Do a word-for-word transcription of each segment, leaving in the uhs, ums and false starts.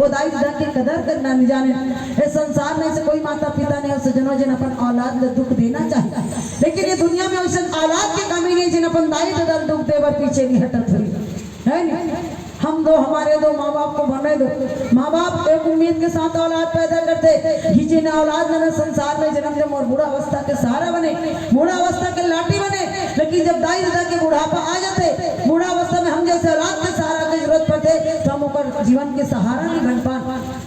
दाई ददा के कदर करना नहीं जाने। ये संसार में से कोई माता पिता नहीं हो सजनो जिन अपन औलाद ल दुख देना चाहे, लेकिन ये दुनिया में वैसे औलाद के कमी नहीं जिन अपन दाई ददा ल दुख दे बर पीछे नहीं हटत हुई, है नहीं? हम दो, हमारे दो, माँ बाप को बनने दो। माँ बाप एक उम्मीद के साथ औलाद पैदा करते कि जिन औलाद ने संसार में जन्म दे, मोर बूढ़ा अवस्था के सहारा बने, बूढ़ा अवस्था के लाठी बने। लेकिन जब दाई ददा के बुढ़ापा आ जाते, बूढ़ा अवस्था में हम जैसे औलाद के सहारा की जरूरत पड़ते, तो हम ओकर जीवन के सहारा नहीं बन पान।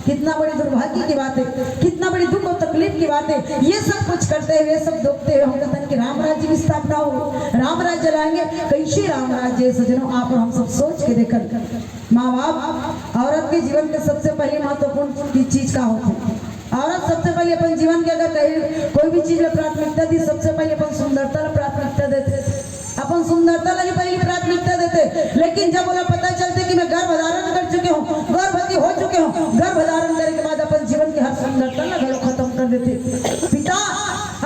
कितना बड़ी दुर्भाग्य की बात है, कितना बड़ी दुख और तकलीफ की बात है। ये सब कुछ करते हुए, सब देखते हुए हम कहते हैं कि राम राज्य की स्थापना हो, राम राज्य लाएंगे। कैसे राम राज्य है सजनों, आप और हम सब सोच के देखन। माँ बाप औरत के जीवन के सबसे पहले महत्वपूर्ण की चीज का होथे? औरत सबसे पहले अपन जीवन के अगर कहीं कोई भी चीज ला प्राथमिकता दी, सबसे पहले अपन सुंदरता ला प्राथमिकता देथे, अपन सुंदरता ला ही पहली प्राथमिकता देथे। लेकिन जब ओला पता चलथे कि मैं गर्भ धारण कर चुके हूँ, गर्भवती हो चुके हूँ, गर्भ धारण करे के बाद अपन जीवन के हर सुंदरता ला घलो खत्म कर देथे। पिता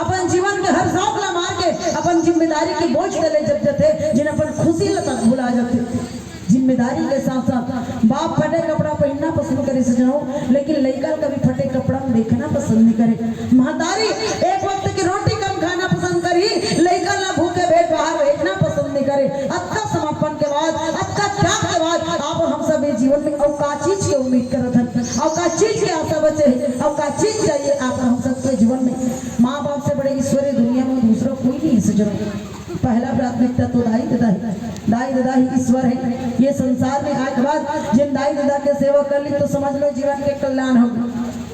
अपन जीवन के हर शौक ला मार के अपन जिम्मेदारी के बोझ तले जब जथे, जिन अपन खुशी ला तक भुला जथे। जिम्मेदारी के साथ साथ बाप फटे कपड़ा पहनना पसंद करे सजनो, लेकिन लइका कभी फटे कपड़ा में देखना पसंद नहीं करे। महतारी एक वक्त की रोटी कम खाना पसंद करी, लइका ला भूखे पेट बाहर बैठना पसंद नहीं करे। अतका समर्पण के बाद, अतका त्याग के बाद आप हम सब ये जीवन में अउ का चीज के उम्मीद करत हन, अउ का चीज के आशा बचे है, अउ का चीज चाहिए आप हम सबके जीवन में? माँ बाप से बड़े ईश्वर ये दुनिया में दूसरा कोई नहीं है सजनो। पहला प्राथमिकता तो दाई ददा है, दाई ददा ही ईश्वर है। ये संसार में आए के बाद जिन दाई ददा के सेवा कर ली तो समझ लो जीवन के कल्याण हो गया,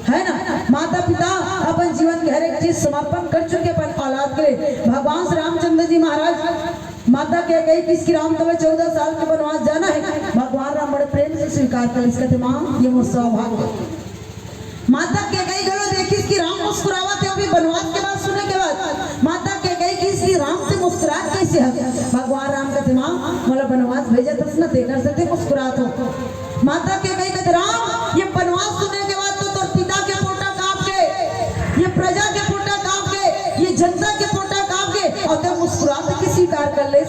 है ना? माता पिता अपन जीवन के हर एक चीज समर्पण कर चुके अपन औलाद के लिए। भगवान श्री रामचंद्र जी महाराज माता के कही किस कि राम तुम्हें चौदह साल के वनवास जाना है, भगवान राम बड़े प्रेम से स्वीकार कर इसका थे, माँ ये मोर सौभाग्य। माता के कही घलो देखिस कि राम मुस्कुरावत है, अभी वनवास के बात सुने के बाद माता के कही किस कि राम से मुस्कुरात कैसे है? भगवान राम कथे, माँ मोला वनवास भेजत हस ना, तेकर से ते मुस्कुरात हो। माता के कही कथे, राम ये वनवास सुने के बाद तो तोर पिता के पोटा कांप के, ये प्रजा के पोटा कांप के, ये जनता के पोटा कांप के, और ते मुस्कुरात के स्वीकार कर ले।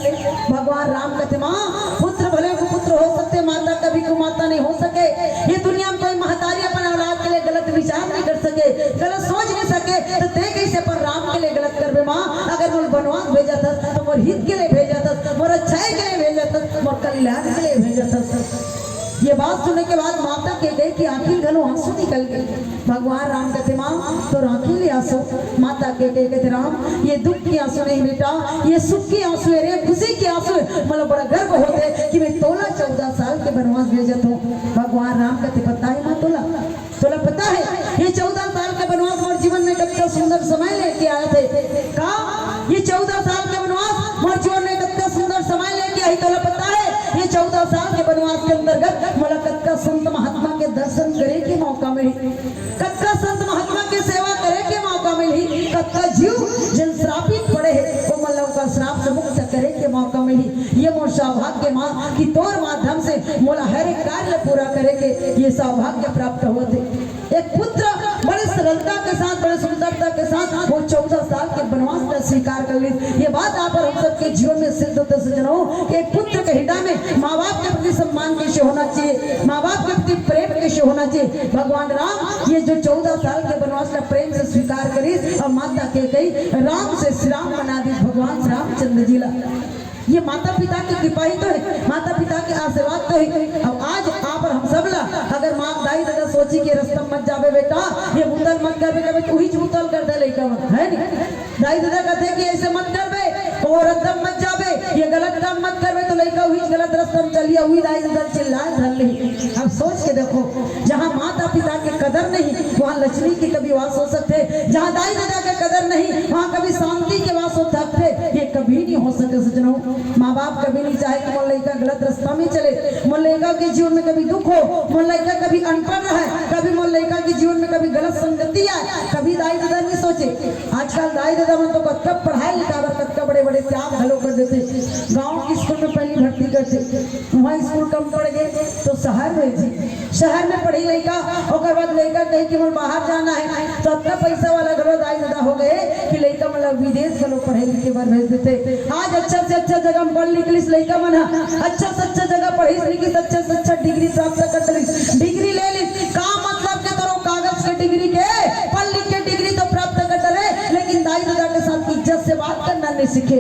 भगवान राम कथे, माँ पुत्र भले कुपुत्र हो सकते, माता कभी कुमाता नहीं हो सके। ये दुनिया में कोई महतारी अपन औलाद के लिए गलत विचार नहीं कर सके, गलत सोच नहीं सके, तो ते कैसे अपन राम के लिए गलत करबे माँ? अगर मोर वनवास भेजत हस तो मोर हित के लिए भेजत हस, मोर अच्छाई के लिए भेजत हस, मोर कल्याण के लिए भेजत हस। ये बात सुने के बाद माता के कही कि आंखी घलो आंसू निकल गए। भगवान राम कथे, माँ तोर आंखी ले आंसू। माता के कही कथे, राम ये दुख के आंसू नहीं बेटा, ये सुख के आंसू है रे, खुशी के आंसू है। मोला बड़ा गर्व होथे कि मैं तोला चौदह साल के वनवास भेजत हूँ। भगवान राम कथे, पता है माँ तोला, तोला पता है ये चौदह साल के वनवास मोर जीवन में कतका सुंदर समय लेके आए थे? का ये चौदह साल के वनवास मोर जीवन में कतका सुंदर समय लेके आई? तोला पता है ये चौदह साल के वनवास के अंतर्गत मोला कतका संत महात्मा के दर्शन करे के मौका मिली, कतका संत महात्मा के सेवा करे के मौका मिली, कतका जीव जिन श्रापित पड़े है वो मन ला ओकर श्राप से मुक्त करे के मौका मिली। ये मोर सौभाग्य माँ कि तोर माध्यम से मोला हर एक कार्य पूरा करे के ये सौभाग्य प्राप्त होत है। एक पुत्र बड़े सरलता के साथ, बड़े सुंदरता के साथ वो चौदह साल के वनवास का स्वीकार कर ली। ये बात आप और हम सबके जीवन में सिद्ध होते सजनों, एक पुत्र के हृदय में माँ बाप के प्रति सम्मान कैसे होना चाहिए, माँ बाप के प्रति प्रेम कैसे होना चाहिए। भगवान राम ये जो चौदह साल के वनवास का प्रेम से स्वीकार करी और माता के कही राम से श्री राम बना दी भगवान श्री रामचंद्र जी ला। ये माता पिता की कृपा ही तो है, माता पिता के आशीर्वाद तो है। अब आज आप और हम सब ला अगर माँ दाई ददा सोची के रास्ता मत जाबे बेटा, ये बुतल मत करबे, कभी उहीच बुतल कर दे लइका मन, है नी? दाई ददा कहते कि ऐसे मत करबे, वो रास्ता मत जाबे, ये गलत काम मत करबे, तो लइका उहीच गलत रास्ता में चलिए, उही दाई ददा चिल्लाए धर ले। अब सोच के देखो, जहाँ माता पिता के कदर नहीं, वहाँ लक्ष्मी के कभी वास हो सकते। जहाँ दाई ददा के कदर नहीं, वहाँ कभी शांति के वास हो सकते। ये कभी नहीं हो सके सजनों। माँ बाप कभी नहीं चाहे कि मोर लइका गलत रास्ता में चले, मोर लइका के जीवन में कभी दुख हो, मोर लइका कभी अनपढ़ रहे, कभी मोर लइका के जीवन में कभी गलत संगति आए, कभी दाई ददा नहीं सोचे। आजकल दाई ददा मन तो कतका पढ़ाई लिखा बर कतका बड़े बड़े त्याग घलो कर देते। गाँव के स्कूल में पहली भर्ती करते, वहाँ स्कूल कम पड़ गए तो शहर भेजी, शहर में पढ़ी लइका, ओकर बाद लइका कही कि मोर बाहर जाना है, तो अतना पैसा वाला घलो दाई ददा हो गए कि लइका मन ला विदेश घलो पढ़े लिखे बर भेज देते। आज अच्छा से अच्छा जगह में पढ़ लिख लिस लइका मन ह, अच्छा से अच्छा जगह पढ़िस लिखिस, अच्छा से अच्छा डिग्री प्राप्त कर लिस, डिग्री ले लिस, का सीखे,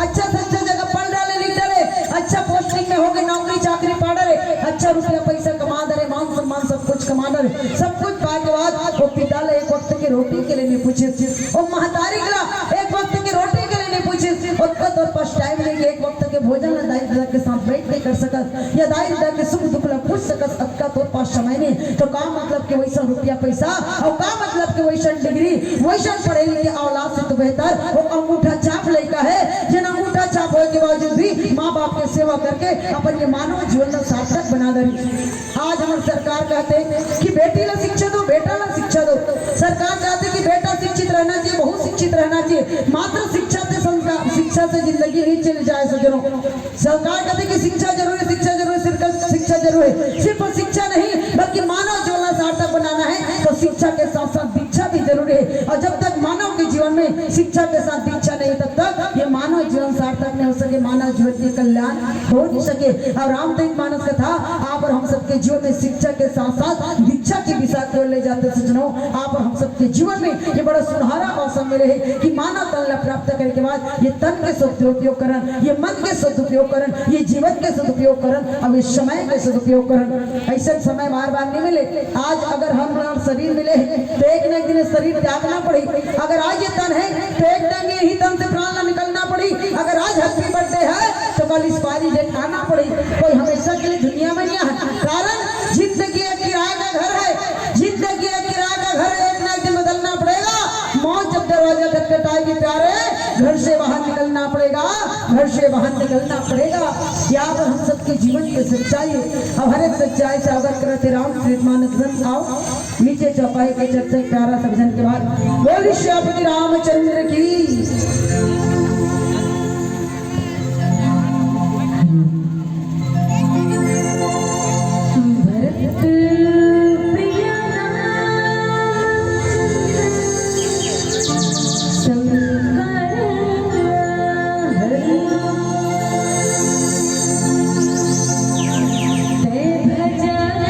अच्छा से अच्छा जगह पढ़ डाले, लिख डाले, अच्छा पोस्टिंग में होके नौकरी चाकरी पा डाले, अच्छा रुपया पैसा कमा डाले, मान सम्मान सब कुछ कमा डाले, सब कुछ पाए के बाद वो पिता ला एक वक्त के रोटी के लिए नहीं पूछे, वो महतारी ला एक वक्त के रोटी के लिए नहीं पूछे, ओतका तोर पास टाइम नहीं कि एक वक्त के भोजन ला दाई ददा के साथ बैठ के कर सकस या दाई ददा के सुख दुख ला पूछ सकस, अतका तोर पास समय नहीं, तो का मतलब के वैसा रुपया पैसा और का मतलब के वैसा डिग्री, वैसा पढ़े लिखे औलाद से तो बेहतर वो अंगूठा छाप लइका है, जिन अंगूठा छाप होए के बावजूद भी माँ बाप के सेवा करके अपन ये मानव जीवन ला सार्थक बना दे रही। आज हमर सरकार कहते कि बेटी ला शिक्षा दो, बेटा ला शिक्षा दो। सरकार चाहते कि बेटा शिक्षित रहना चाहिए, बहू शिक्षित रहना चाहिए। मात्र शिक्षा से संस्कार, शिक्षा से जिंदगी नहीं चल जाए सज्जनों। सरकार कहते कि शिक्षा जरूरी, शिक्षा जरूरी, शिक्षा, शिक्षा जरूरी है। सिर्फ शिक्षा नहीं, बल्कि मानव जीवन ला सार्थक बनाना है तो शिक्षा के साथ साथ दीक्षा भी जरूरी है। और जब तक मानव के जीवन में शिक्षा के साथ दीक्षा नहीं, तब तक ये मानव जीवन सार्थक नहीं हो सके, मानव जीवन के कल्याण हो नहीं सके। और रामचरित मानस कथा आप और हम सबके जीवन में शिक्षा के साथ साथ दीक्षा की दिशा की ओर ले जाते सज्जनों, आप और हम सबके जीवन में ये बड़ा सुनहरा अवसर मिले है कि मानव तन ला प्राप्त करे के बाद ये तन के सदुपयोग करन, ये मन के सदुपयोग करन, ये जीवन के सदुपयोग करन, अब इस समय के सदुपयोग करन। ऐसे समय बार बार नहीं मिले। आज अगर हम शरीर मिले तो एक न एक दिन शरीर त्यागना पड़ी। अगर आज ये तन है तो एक दिन यही तन से प्राण ला निकलना पड़ी। अगर आज हैप्पी बर्थडे है तो कल एक्सपायरी डेट आना पड़ी। कोई हमेशा के लिए दुनिया में नहीं है, कारण जिंदगी एक किराए का घर है, जिंदगी एक किराए का घर है, एक ना एक दिन बदलना पड़ेगा। मौत जब दरवाजा खटखटाएगी प्यारे, घर से बाहर निकलना पड़ेगा, घर से बाहर निकलना पड़ेगा। यहाँ पर हम सबके जीवन की सच्चाई है। अब हर एक सच्चाई से अवगत कराथे रामचरित मानस ग्रंथ। आओ नीचे चौपाई के चर्चा प्यारा सब जन के बाद बोली श्री रामचंद्र की। भरत प्रिय शंकर हरि ते भजन कर।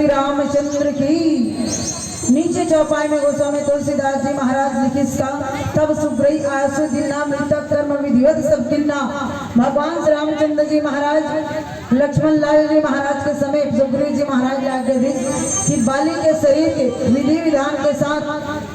रामचंद्र की। नीचे चौपाई में गोस्वामी तुलसीदास जी महाराज लिखिस का, तब सुग्रीव आसु दीन्हा, मृतक कर्म विधिवत सब कीन्हा। भगवान श्री रामचंद्र जी महाराज लक्ष्मण लाल जी महाराज के समीप सुग्रीव जी महाराज ला आज्ञा दिस कि बाली के शरीर के विधि विधान के साथ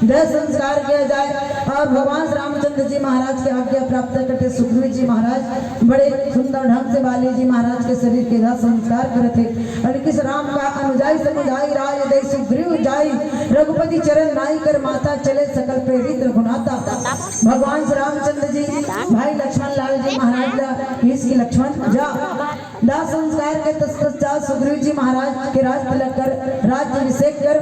दाह संस्कार किया जाए। और भगवान श्री रामचंद्र जी महाराज के आज्ञा प्राप्त करते सुग्रीव जी महाराज बड़े सुंदर ढंग से बाली जी महाराज के शरीर के दाह संस्कार करत हे। और किस राम का अनुजाई समुझाई राय दे सुग्रीव जाई, रघुपति चरण नाई कर माथा, चले सकल प्रेरित रघुनाथा। भगवान श्री रामचंद्र जी भाई लक्ष्मण लाल जी महाराज ला किस कि लक्ष्मण जा, दाह संस्कार के तत्पश्चात सुग्रीव जी महाराज के राज तिलक कर, राज्य अभिषेक कर,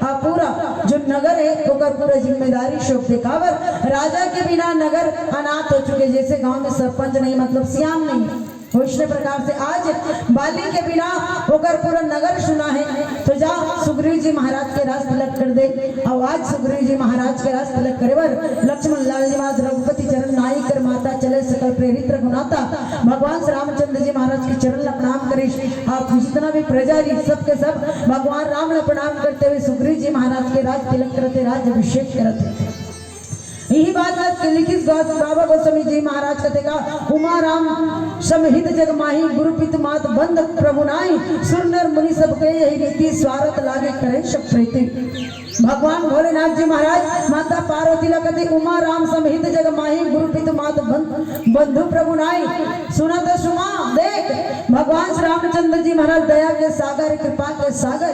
आ पूरा जो नगर है ओकर पूरा जिम्मेदारी शोक दे। काबर राजा के बिना नगर अनाथ हो चुके, जैसे गांव में सरपंच नहीं, मतलब सियान नहीं, वैसने प्रकार से आज बाली के बिना ओकर पूरा नगर सुना है। तो जा सुग्रीव जी महाराज के राज तिलक कर दे। और आज सुग्रीव जी महाराज के राज तिलक करे बर लक्ष्मण लाल जी महाराज रघुपति चरण नाई कर माथा, चले सकल प्रेरित रघुनाथा। भगवान श्री रामचंद्र जी महाराज के चरण ला प्रणाम करिस। आप जितना भी प्रजा रही सबके सब भगवान राम ला प्रणाम करते हुए सुग्रीव जी महाराज के राज तिलक करते, राज अभिषेक करते। यही बात आज के लिखिस गो-, बाबा गोस्वामी जी महाराज कथे का, उमा राम समहित जग माही, गुरु पितु मात बंध प्रभु नाही, सुर नर मुनि सबके यही रीति, स्वारथ लागे करे सब प्रीति। भगवान भोलेनाथ जी महाराज माता पार्वती ला कथे, उमा राम समहित जग माही, गुरु पितु मात बं-, बंधु प्रभु नाही। सुना तो सुमा, देख भगवान श्री रामचंद्र जी महाराज दया के सागर, कृपा के सागर,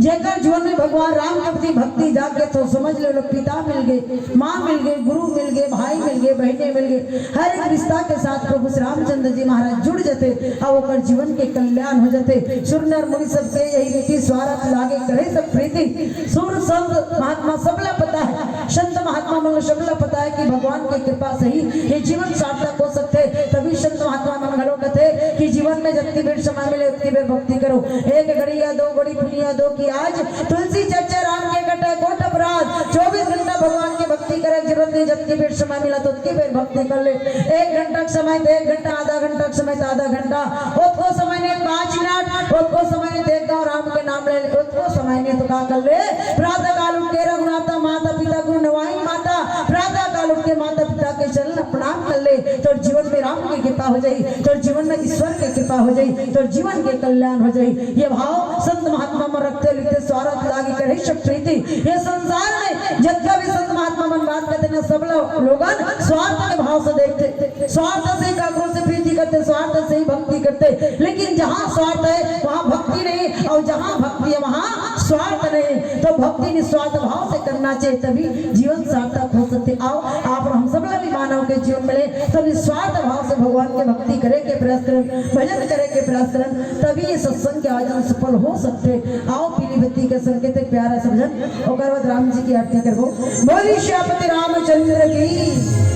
जेकर जीवन में भगवान राम के प्रति भक्ति जागे तो समझ ले लो पिता मिल गए, माँ मिल गए, गुरु मिल गए, भाई मिल गए, बहने मिल गए, हर एक रिश्ता के साथ प्रभु श्री रामचंद्र जी महाराज जुड़ जाते, अब ओकर जीवन के कल्याण हो जाते। सुर नर मुनि सबके यही रीति, स्वारथ लागे करे सब प्रीति। सुर संत महात्मा सबला पता है, संत महात्मा मन सबला पता है कि भगवान के कृपा से ही ये जीवन सार्थक हो सकते। तभी संत महात्मा मन घलो कथे कि जीवन में जतकी बेर समय मिले, उतकी बेर भक्ति करो। एक घड़ी या दो घड़ी पुनिया दो कि आज तुलसी चर्चा राम के कटे कोट अपराध। चौबीस घंटा भगवान की भक्ति करे, जरूरत नहीं, जतकी बेर समय मिला तो उतकी बेर भक्ति कर ले। एक घंटा के समय तो एक घंटा, आधा घंटा के समय तो आधा घंटा, ओतको समय नहीं पाँच मिनट, ओतको समय नहीं तो एक गाँव राम के नाम ले ले, ओतको समय नहीं तो का कर ले, प्रातः काल उठ के रघुनाथा माता पिता गुरु नवाई माता, प्रातः काल उठ के माता पिता के चरण प्रणाम कर ले, तो जीवन में राम की कृपा हो जाई, तो जीवन में ईश्वर की कृपा हो जाई, तो जीवन के कल्याण हो जाई। ये भाव संत महात्मा मन रखते लिखते, स्वारथ लागे करे सब प्रीति। ये संसार में जतका भी संत महात्मा मन बात करते ना, सब लो-, लोगन स्वार्थ के भाव से देखते, स्वार्थ से ही काकरो से प्रीति करते, स्वार्थ से ही भक्ति करते। लेकिन जहाँ स्वार्थ है वहाँ भक्ति नहीं, और जहाँ भक्ति है वहाँ स्वार्थ नहीं। तो भक्ति निस्वार्थ भाव से करना चाहिए, तभी जीवन सार्थक हो सकते। आओ आप हम सब ला भी मानव के जीवन मिले, तो निस्वार्थ भाव से भगवान के भक्ति करे के प्रयास करन, भजन करे के प्रयास करन, तभी ये सत्संग के आयोजन सफल हो सकते। आओ पीली बत्ती के संकेत एक प्यारा सा भजन, ओकर बाद राम जी की आरती करबो। बोली श्यापति रामचंद्र की।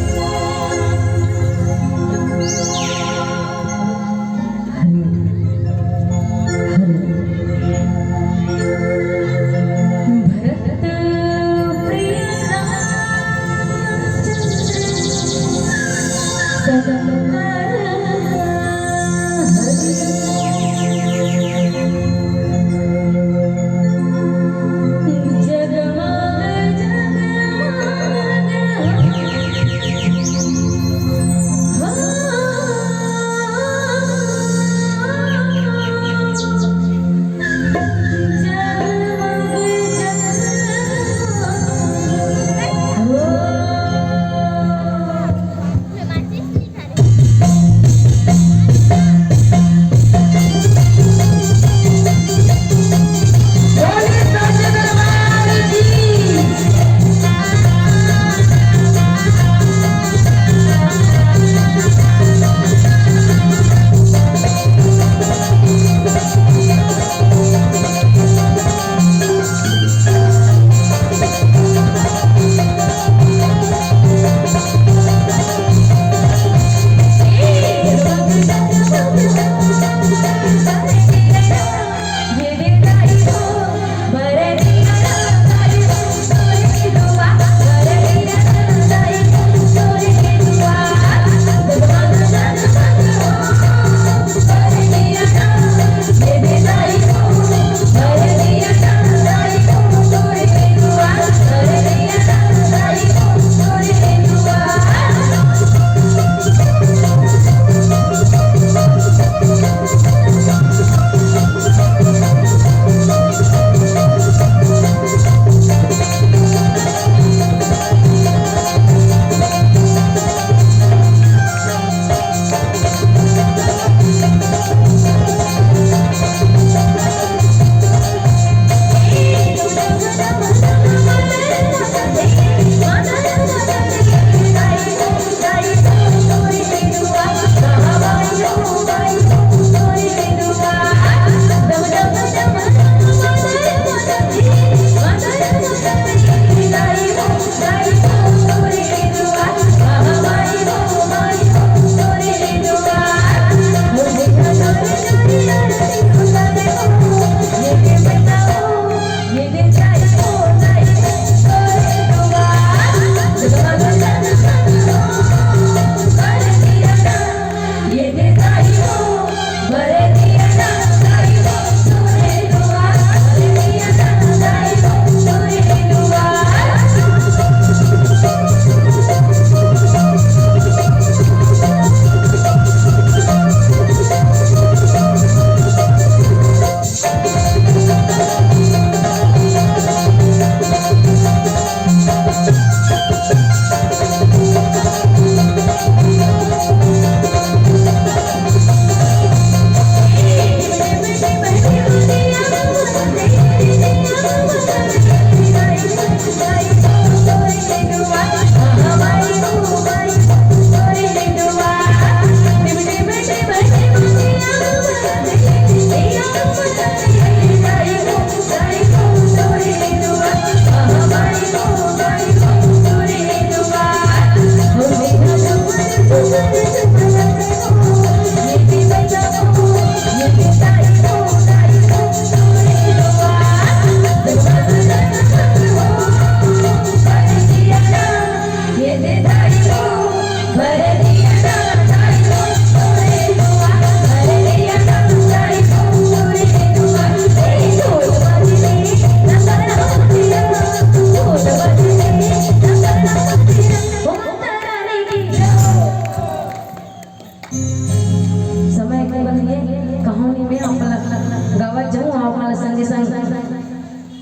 संगे संग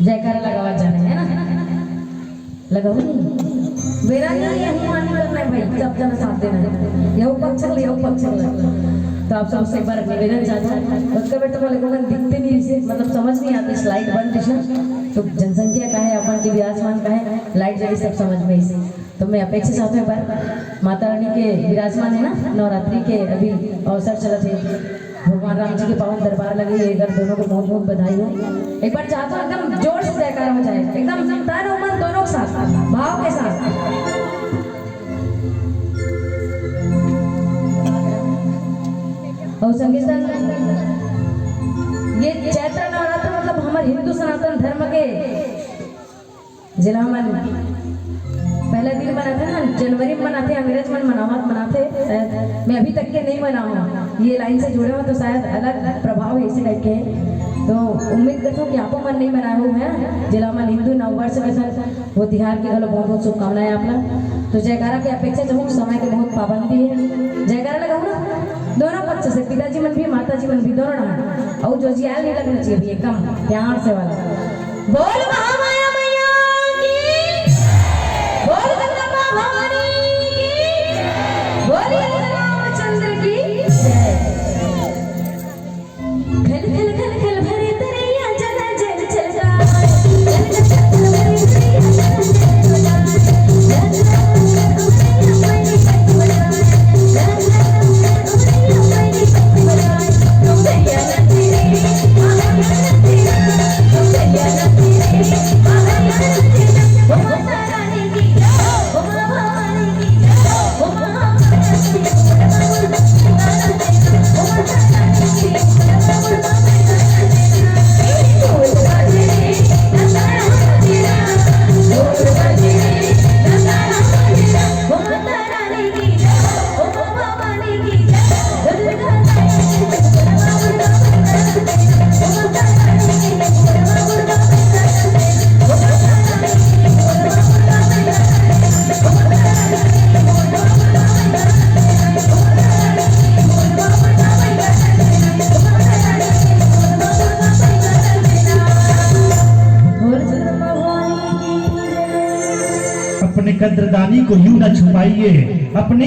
जयकारा लगावत जाना है ना। लगाओ नहीं। बेरा नहीं है, हुआ नहीं करना है भाई, सब जन साथ देना है। यहू पक्ष ले, यहू पक्ष ले। तो आप सबसे एक बार निवेदन चाहता हूँ, उसका बेटा वाले को दिखते नहीं इसे, मतलब समझ नहीं आती, लाइट बंद दिशा। तो जनसंख्या का है, अपन की विराजमान का है, लाइट जली सब समझ में इसे। तो मैं अपेक्षा चाहता हूँ एक बार माता रानी के विराजमान है ना, नवरात्रि के अभी अवसर चलत है, भगवान राम जी के पावन दरबार लगे है, अगर दोनों को बहुत बहुत बधाई हो। एक बार चाहता हूँ एकदम जोर से जयकारा हो जाए, एकदम तन और मन दोनों के साथ, भाव के साथ। और संगे संग ये चैत्र नवरात्र मतलब हमारे हिंदू सनातन धर्म के जेला हमन पहला दिन मनाथे ना, जनवरी में मनाथे, अंग्रेज मन मनावत मनाथे। शायद मैं अभी तक के नहीं मनाहूँ, ये लाइन से जुड़े हो तो शायद अलग प्रभाव है इसी टाइप के। तो उम्मीद करता हूँ कि आपो मन नहीं मनाए हो, है जेला हमन हिंदू नववर्ष के साथ वो तिहार के घलो बहुत बहुत शुभकामनाएं आप ला। तो जयकारा के अपेक्षा चाहूँ, समय के बहुत पाबंदी है, जयकारा लगाओ ना दोनों पक्ष से, पिताजी मन भी, माताजी मन भी, दोनों डहार। और जो जियाल नहीं लगना चाहिए भी, एकदम प्यार से वाला। बोल महामाया मैया की, बोल जगदम्बा भवानी की, बोलिए रामचंद्र की जय। खल खल खल खल भरे तरैया, जला जल छलका। अपने कद्रदानी को यूं न छुपाइए, अपने